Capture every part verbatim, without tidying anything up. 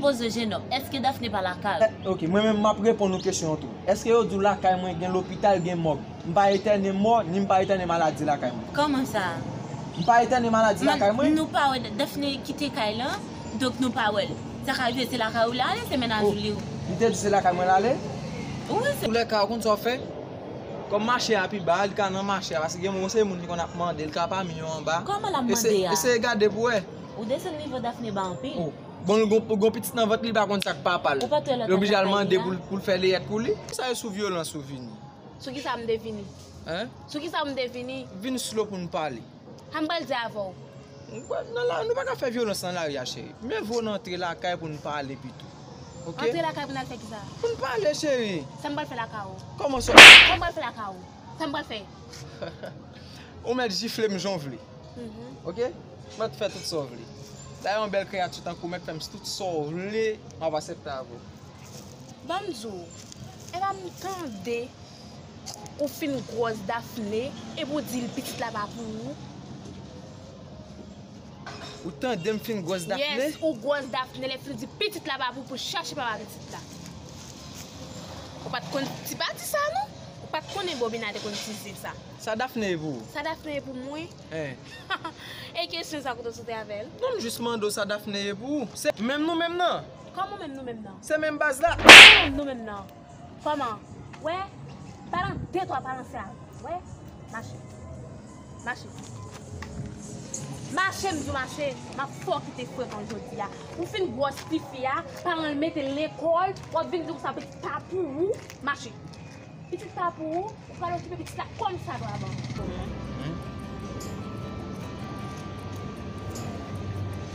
Poze, jenòm, èske Dafne pa lakay ou? Eh, ok, mwen menm m ap reponn ou kesyon an tou. Èske yo di w lakay mwen gen lopital, gen mòg? M pa etène mò, ni m pa etène maladi lakay mwen. Kòman sa? M pa etène maladi lakay mwen. Nou pa wè Dafne kite kay lan, donk nou pa wè l. Sa ka rive se lakay ou l ale, se mennaj ou li. Li te di se lakay mwen l ale? Wi, se. Toulèka, ou konn sa w fè? Kòm mache a pi ba, li ka nan mache a, paske gen moun, se moun ki konn ap mande, li ka pami yo anba. Kòman l ap mande a? Eseye gade pou wè. Ou desann nivo Dafne ba anpil. Oh. Bon, l gon, gon pitit nan vant li, li pa konn sa k papa l. Li oblije al mande pou l, pou l fè leyèt pou li. Sa yo sou vyolans ou vini? Sou ki sa m te vini? Hein? Sou ki sa m te vini? Vin slow pou n pale. Sa m pral di avè w? Nan la, nou pa ka fè vyolans nan lari a, cheri. Mye vo n antre lakay pou n pale pito. Ok? Antre lakay pou n al fè ki sa? Pou n pale, cheri. Sa m pral fè lakay ou? Kòman sa? Sa m pral fè lakay ou? Sa m pral fè? Ou mèt jifle m jan w vle. Mhm. Ok? Mèt fè tout sa w vle. Dayè, yon bèl kreyati tankou w mèt fè m tout sa w vle, m ap aksepte avè w. Ban m di w, e pa m tande ou fin gwòs Dafne, epi w di l pitit la pa pou ou. Ou tande m fin gwòs Dafne? Yes, ou gwòs Dafne, lè fin w di pitit la pa pou, pou chache papa pitit la. Ou pa t konn ti pati sa, non? Ou pa t konnen Bobina te konn itilize sa. Sa Dafne ye pou ou? Sa Dafne ye pou mwen? Hein. E kesyon sa kote w soti avè l? Non, m jis mande w sa Dafne ye pou ou. Se menm nou menm nan. Kòman menm nou menm nan? Se menm baz la. Kòman menm nou menm nan? Kòman? Wè, palan de twa palan sa. Wè, mache. Mache. Mache, m di w mache. M ap fè w kite frekan jodi a. Ou fin gwòs tifi a, palan l mete l lekòl, w ap vin di w sa pitit pa pou ou. Mache. Pitit pa pou ou, ou pral okipe pitit la kòm sa dwa ban.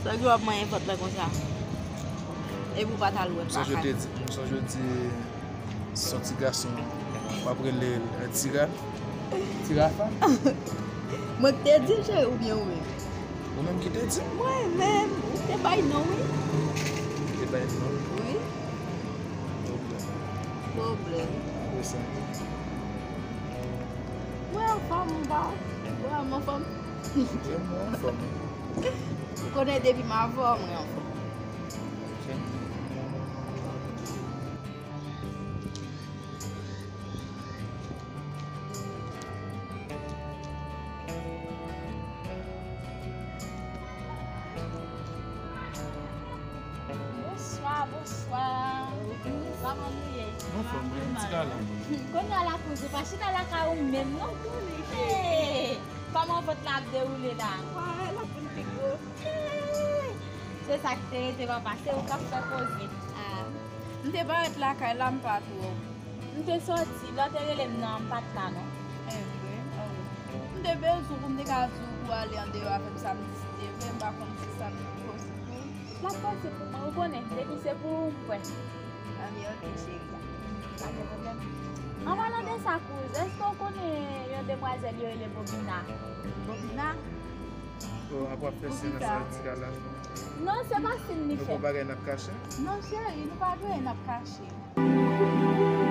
Sa ki w ap manyen vant la konsa? Epi w pa t al wè papa l. M sonje w te di, m sonje w di se yon ti gason, w ap rele l, eh, Tira. Tirafa? Mwen ki te di l, cheri, oubyen ou menm? Ou menm ki te di? Mwen menm, ou te bay non, wi. Ou te bay non? Wi. Pwoblèm. Pwoblèm. Ou sa? Mwen anfòm, ou pa? Ou pa anfòm? Mwen anfòm. Ou konnen depi m avè w, mwen anfòm. Ok. Bonswa, bonswa. Kòman nou ye? Anfòm, wi, ti gala. Kounye a la koze, pa chita lakay ou menm, non? Hey! Kòman vant la ap dewoule la? Ah, l ap vin pi gwo. Hey! Se sa k te rete, papa, se ou k ap fè koze. Ah, m te parèt lakay la, m pa twò. M te sòti, lè w te rele m nan, m pa t la non. Enben, oh. M te bezwen w pou m te ka di w pou w ale andeyò avè m samdi si Dye vle, m pa konn si sa ap posib pou ou. L ap posib pou mwen, ou konnen, depi se pou ou m prè. Anben, ok, cheri. Pa gen pwoblèm. An palan de sa, kouz, èske w konnen yon demwazèl yo rele Bobina? Bobina? Oh, apa w ap fè sen nan sa, ti gala? Non, se pa sen li fè. Nou gon bagay n ap kache? Non, cheri, nou pa gen anyen n ap kache.